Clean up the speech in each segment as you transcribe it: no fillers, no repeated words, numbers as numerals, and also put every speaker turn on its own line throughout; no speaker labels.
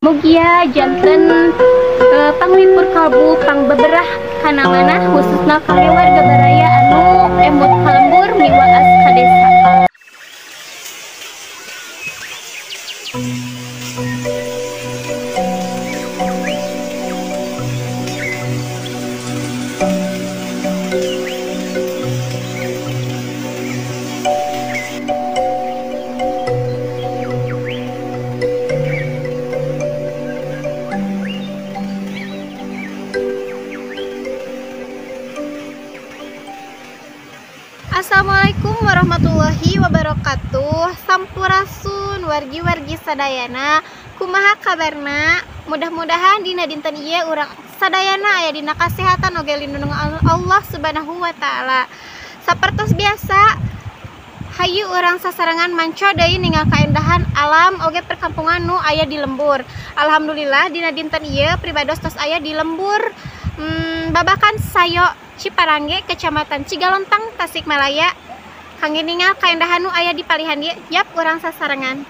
Mugia janten panglipur kalbu pangbeberah kana manah khususna kangge warga baraya anu emut ka lembur miwaas ka desa.
Assalamualaikum warahmatullahi wabarakatuh. Sampurasun wargi-wargi sadayana. Kumaha kabarna? Mudah-mudahan dina dinten ieu urang sadayana aya dina kasehatan oge lindungan Allah Subhanahu wa taala. Sapertos biasa, hayu urang sasarengan manco deui ningal kaendahan alam oge perkampungan nu aya di lembur. Alhamdulillah dina dinten ieu pribados tos aya di lembur Babakan Sayo Ciparangge, Kecamatan Cigalontang, Tasikmalaya. Kangge ningal kaendahan nu aya di palihan dieu, yap urang sasarengan.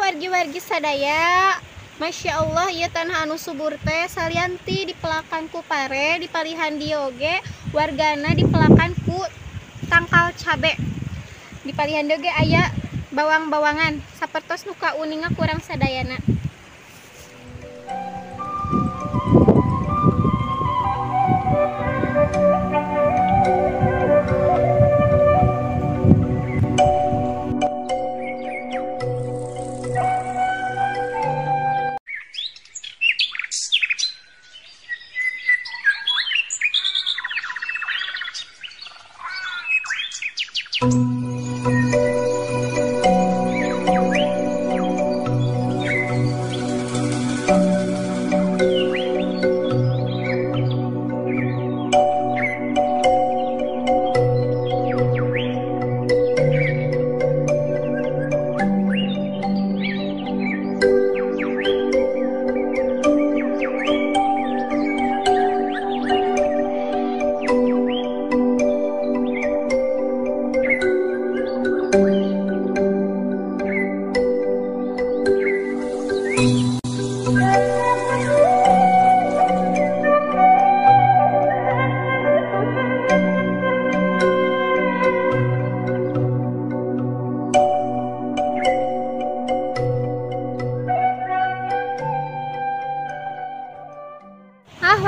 Wargi-wargi sadaya, Masya Allah, ieu tanah anu subur teh salianti dipelakan ku pare, dipalihan dioge, wargana dipelakan ku tangkal cabe. Dipalihan dioge aya bawang-bawangan, sapertos nu kauninga kurang sadayana.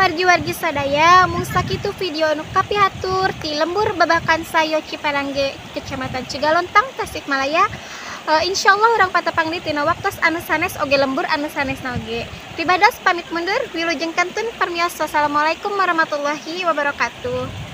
Wargi-wargi sadaya, mung sakitu video nu kapihatur ti lembur Babakan Sayo Ciparangge, Kecamatan Cigalontang, Tasikmalaya. Insyaallah urang patepang deui tina waktos anu sanes oge lembur anu sanes oge. Pribados pamit mundur, wilujeng kantun parmiosa. Assalamualaikum warahmatullahi wabarakatuh.